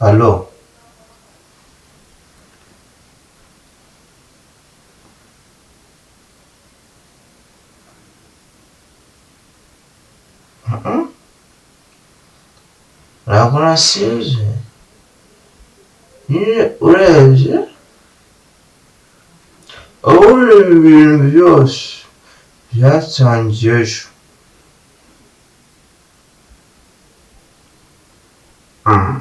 Alo. Ntabwo nasinze. Nyine urebye ubundi ibi bintu byose byatangiye ejo. Mm.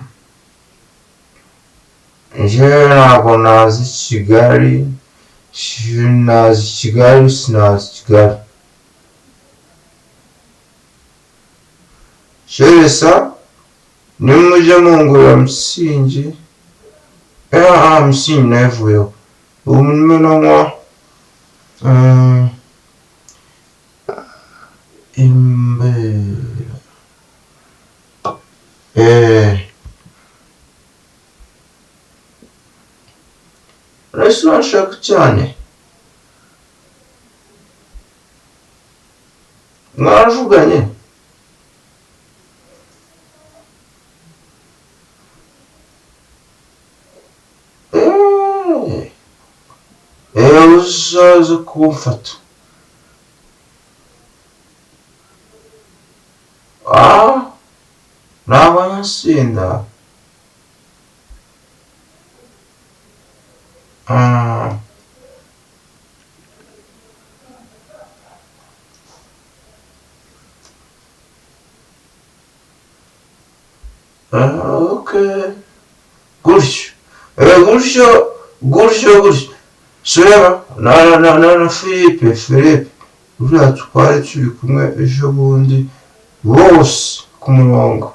Njyewe ntabwo nazi Kigali, sinazi Kigali, sinazi Kigali. Keresa nimujya mungurira Musingi, Musingi nayivuyeho. Ubu ndimo nanywa imbere. Eh. Uretse urashaka cyane. Mwaravuganye? Eh. Eh, uzaze kumfata. Ah, ntabwo nyasinda. Ah. Ah, okay. Gutyo. Eh, gutyo, gutyo, gutyo. Sureba, na Philippe, Philippe. Uriya twari turi kumwe ejo bundi bose ku murongo.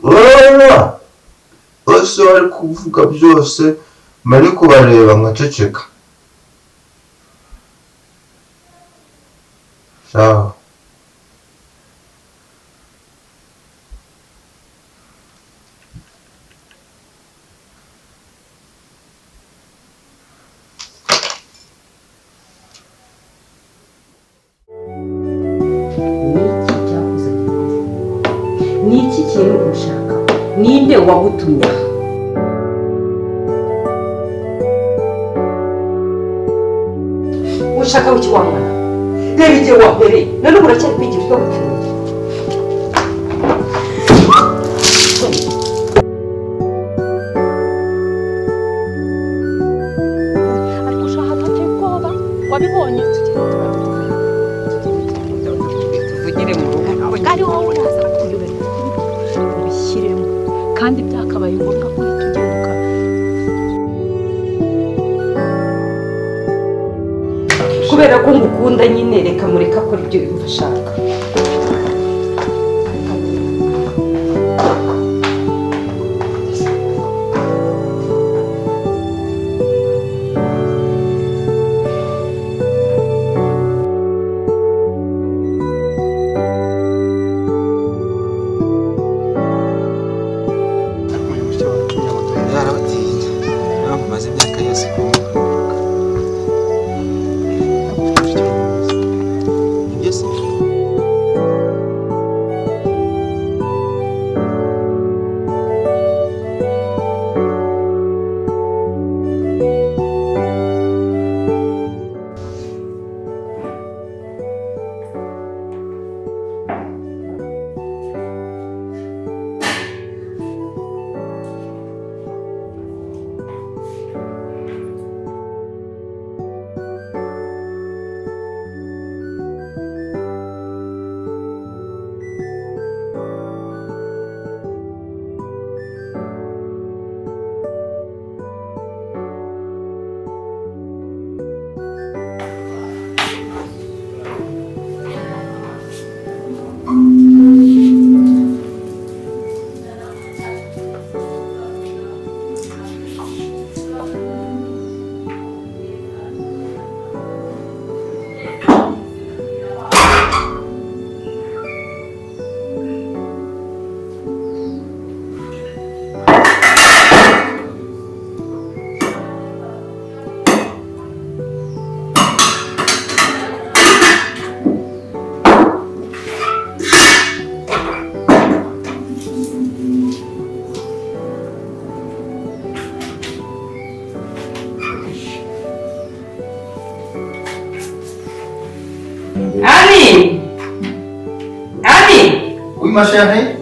Urabona? Bose bari kuvuga byose, mba kubareba nkaceceka. Sawa. Ni iki cyakuzanye? Ni iki kintu ushaka? Ninde wagutumye aha? Ushaka wiki wa mwana? Reba igihe wahereye none ubu uracyari kwigira utwo gutumye. Ariko ushaka hateye ubwoba wabibonye. Tuvugire mu rugo. Ari wowe uraza kuyoberwa ubishyiremo kandi byakabaye ngombwa ko uhita ugenda. Kubera ko ngukunda nyine, reka mureke akora ibyo yumva ashaka. Yarabatinya, niyo mpamvu maze imyaka yose kumva ibyo se. Ma chérie.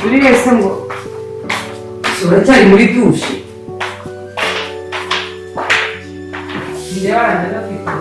Buri wese ngo uracyari muri dushe. Njyana ndafite.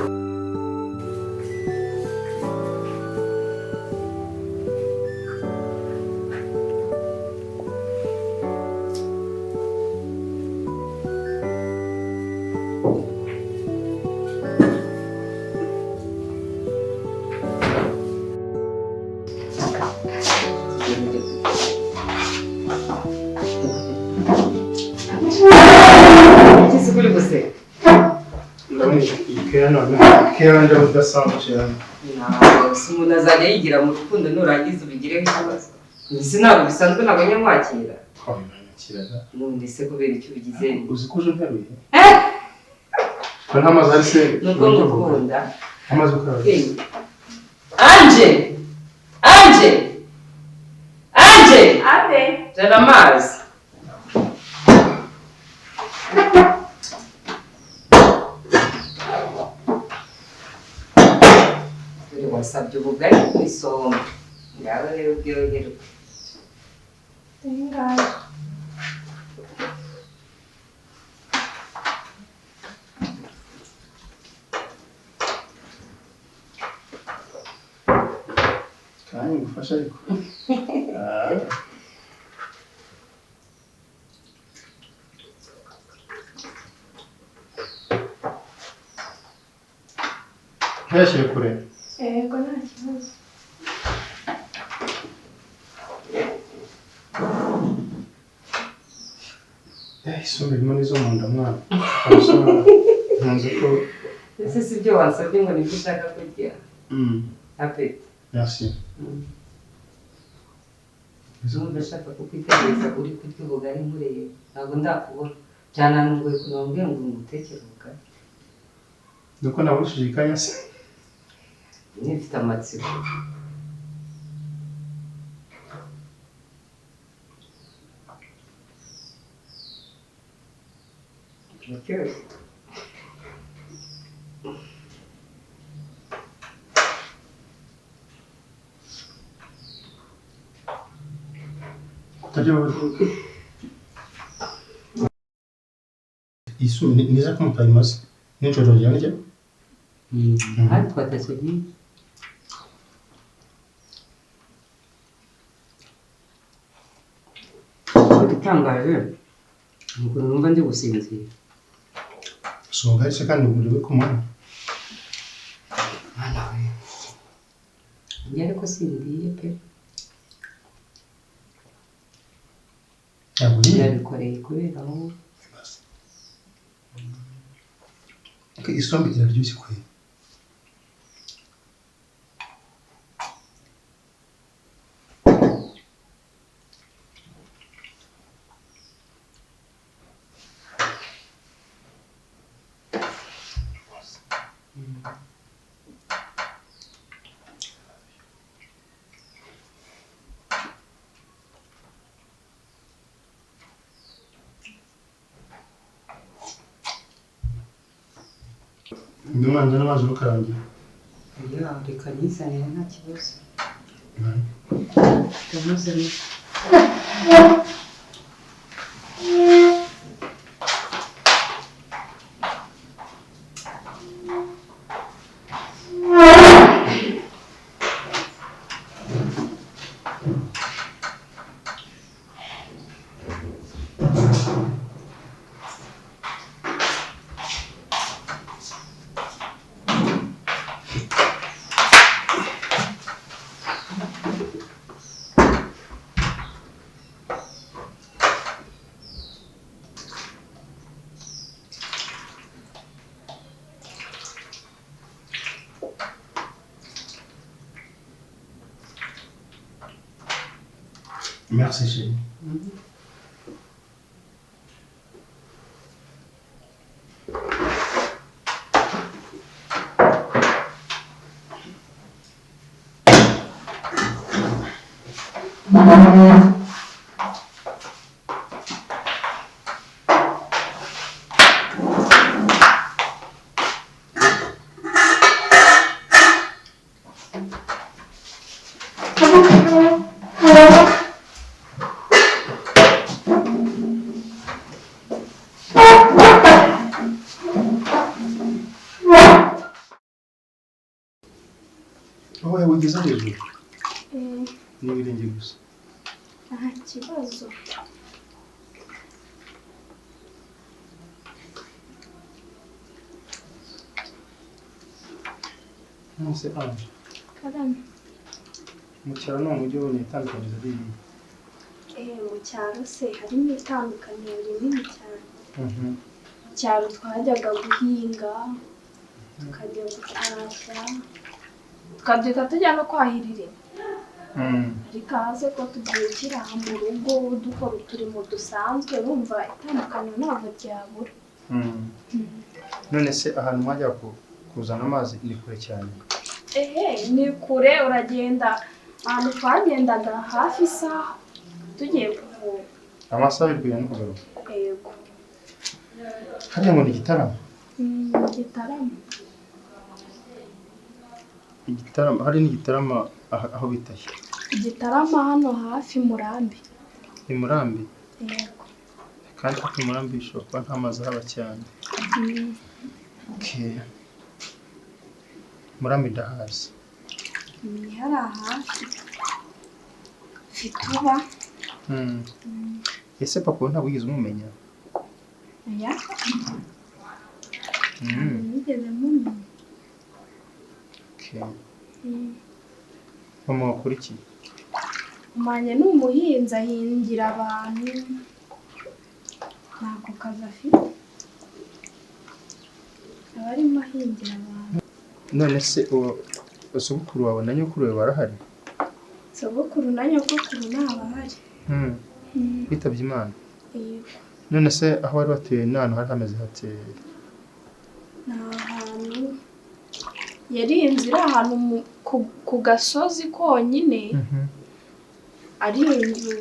Umuntu azajya yigira mu rukundo nurangiza ubigireho ikibazo. Mbese ntabwo bisanzwe ntabwo nyamwakira. None se kubera icyo ubigize? Uzi ko uje nteruye? Ko nta mazi ari se? Nuko ngukunda. Amazi ukaraba. Anje! Anje! Anje! Ave! Zana amazi. Wasabye ubugari n'isombe ngaho rero ubyoherwe. Kandi ngufasha ariko. Ntuyashyire kure. Yego nta kibazo. Isombe irimo n'izo mu nda mwana. Nkunze ko ese si ibyo wansabye ngo nibyo ushaka kurya. Apeti. Merci. Ndumva ashaka kukwitegereza uri kurya ubugari nkureba. Ntabwo ndakubona. Byananunguye ukuntu wambwiye ngo ngutekere ubugari. Nuko nabushije ikanya se. Nifite amatsiko. Biraryoshye. Isumbe niza ko mutayimaze nijoro ryanjye. Hano twatetse nyinshi. Igitangaje ni ukuntu numva ndi gusinzira. Sohoka se kandi urebe ku mwana. Mwana we. Njye ariko sindiye pe. Ntabwo uriye. Nabikoreye kubera wowe. Isombe iraryoshye kwe. Umwana n'amazi ukarangira. Ya, reka nizanire nta kibazo. Ndamuzanira. Merci chérie. Wowe wigeze hejuru? Ni ibirenge gusa. Nta kibazo. Nonese Ange. Karame. Mu cyaro no mu mujyi ubonye itandukanirizo ririhe? Mu cyaro se harimo itandukaniro rinini cyane. Mu cyaro twajyaga guhinga, tukajya gutashya, tukabyuka tujya no kwahirira. Ariko ahaze ko tubyukira aha mu rugo dukora uturimo dusanzwe, urumva itandukaniro ntabwo ryabura. None se ahantu mwajya kuzana amazi ni kure cyane? Ni kure, uragenda ahantu twagendaga hafi isaha tugiye kuvoma. Amasaha abiri kugenda no kugaruka? Yego. Hariya ngo ni Igitarama? Igitarama. Igitarama, hari n'Igitarama aho bitaye? Igitarama hano hafi Murambi. Ni Murambi? Yego. Kandi hafi Murambi bishobora kuba nta mazi ahaba cyane. Okay. Murambi ndahazi. Ni hariya hafi. Fituba. Ese papa ntabwo wigeze umumenya? Oya. Nigeze mumenya. Okay. Mama wakora iki? Mama ni umuhinzi, ahingira abantu. Ntako kazi afite. Aba arimo ahingira abantu. None se sogokuru wawe na nyokuru wawe barahari? Sogokuru na nyokuru ntabahari. Bitabye Imana? Yego. None se aho bari batuye ni ahantu hari hameze hate? Ni ahantu yari inzu iri ahantu ku gasozi konyine, ari inzu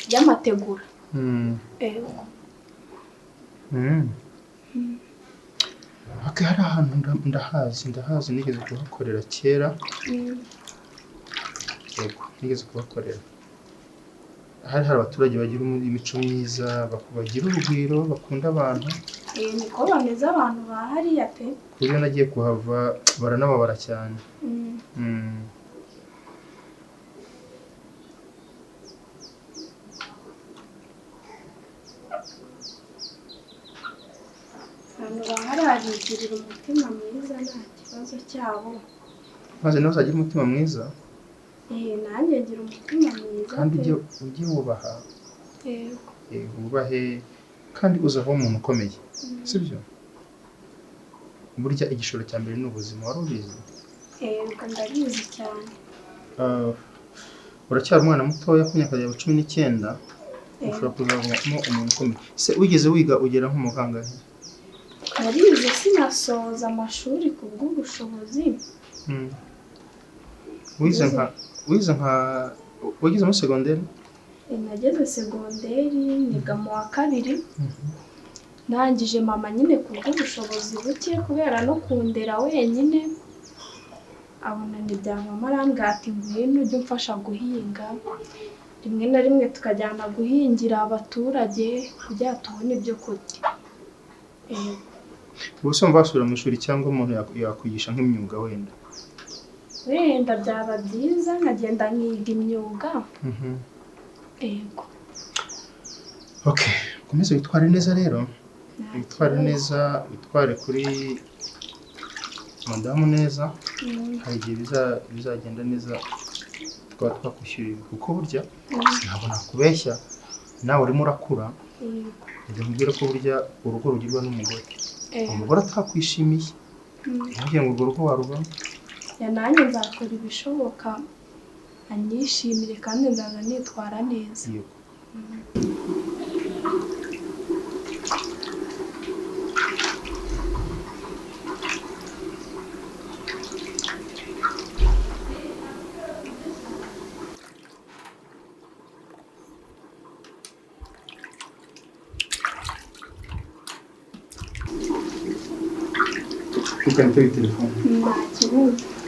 y'amategura. Yego. Okay, hari ahantu ndahazi nigeze kuhakorera kera. Yego, nigeze kuhakorera. Hari abaturage bagira imico myiza, bagira urugwiro, bakunda abantu. Niko bameze abantu ba hariya pe. Ku buryo nagiye kuhava baranababara cyane. Abantu ba hariya bigirira umutima mwiza, nta kibazo cyabo. Maze nawe uzagira umutima mwiza? Nanjye ngira umutima mwiza. Kandi ujye wubaha. Yego. Wubahe kandi uzavamo umuntu ukomeye. Sibyo? Burya igishoro cya mbere ni ubuzima, wari ubizi? Yego, ndabizi cyane. Uracyari umwana mutoya, ku myaka yawe 19, ushobora kuzavamo umuntu ukomeye. Se wigeze wiga ugera nko mu kangahe? Narize sinasoza amashuri ku bw'ubushobozi. Wize nka wageze muri segonderi? Nageze segonderi niga mu wa 2. Ndangije mama nyine ku bw'ubushobozi buke kubera no kundera wenyine, abona ntibyavamo, arambwira ati ngwino ujye umfasha guhinga. Rimwe na rimwe tukajyana guhingira abaturage kugira tubone ibyo kurya. Ubu se wumva wasubira mu ishuri cyangwa umuntu yakwigisha nk'imyuga wenda? Wenda byaba byiza nkagenda nkiga imyuga. Yego. Okay, ukomeze witware neza rero. Witware neza, witware kuri madamu neza. Hari igihe bizagenda neza tukaba twakwishyurira, kuko burya ntabwo nakubeshya, nawe urimo urakura. Ndamubwira ko burya urugo rugirwa n'umugore. Umugore atakwishimiye, ntugira ngo urwo rugo warubamo. Nanjye nzakora ibishoboka anyishimire kandi nzaza nitwara neza. Yego. Ntukajye telefone. Nta kibazo.